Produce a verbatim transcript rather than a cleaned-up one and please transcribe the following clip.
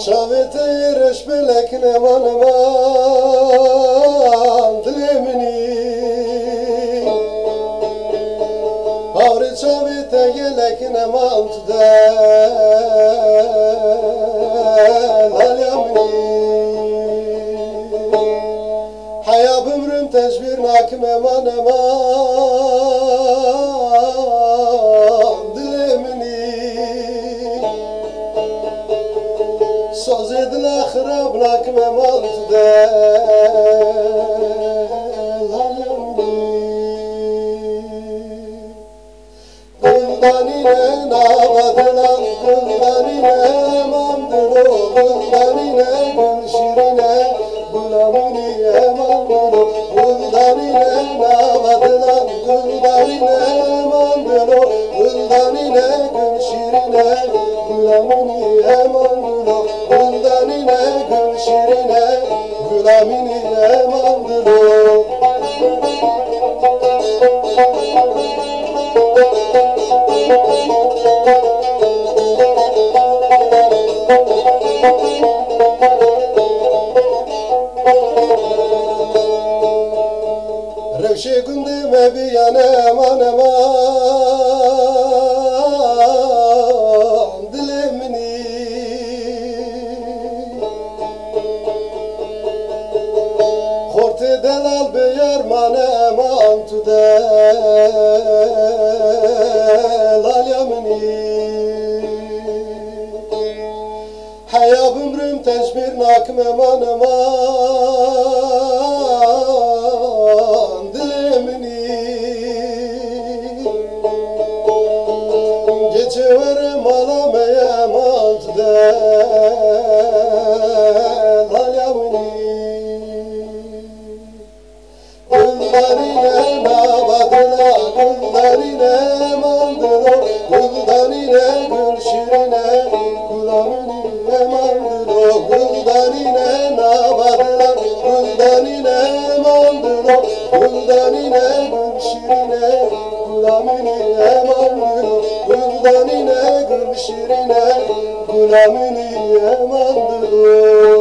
Çavê te yê reş belek neman eman dilê min î. Hawrê çavê te gelek neman tu de lalya min î. Heya bimrim tecbîr nakim eman eman dilê min î. Sazê dila xirab nakim eman tu de lalya min î. Guldanîne nava dilan, guldanîne eman dilo, guldanîne gul şîrîne, gula min î eman dilo, guldanîne nava dilan, guldanîne eman dilo, guldanîne gul şîrîne, gula min î eman dilo, guldanîne gul şîrîne, gula min î eman dilo. Rewşê gundê me bîyane eman eman dilê min î. Xortê delal bê yar mane eman tu de lalya min î. Heya bimrim tecbîr nakim eman eman dilê min î. Geçê were mala me eman tu de lalya min î. Guldarîne nava dila, guldarîne mandiro, guldarîne gul şîrîne, gula min î mandiro, guldarîne nava dila, guldarîne mandiro, guldarîne gul şîrîne, gula min î mandiro, guldarîne gul şîrîne, gula min î mandiro.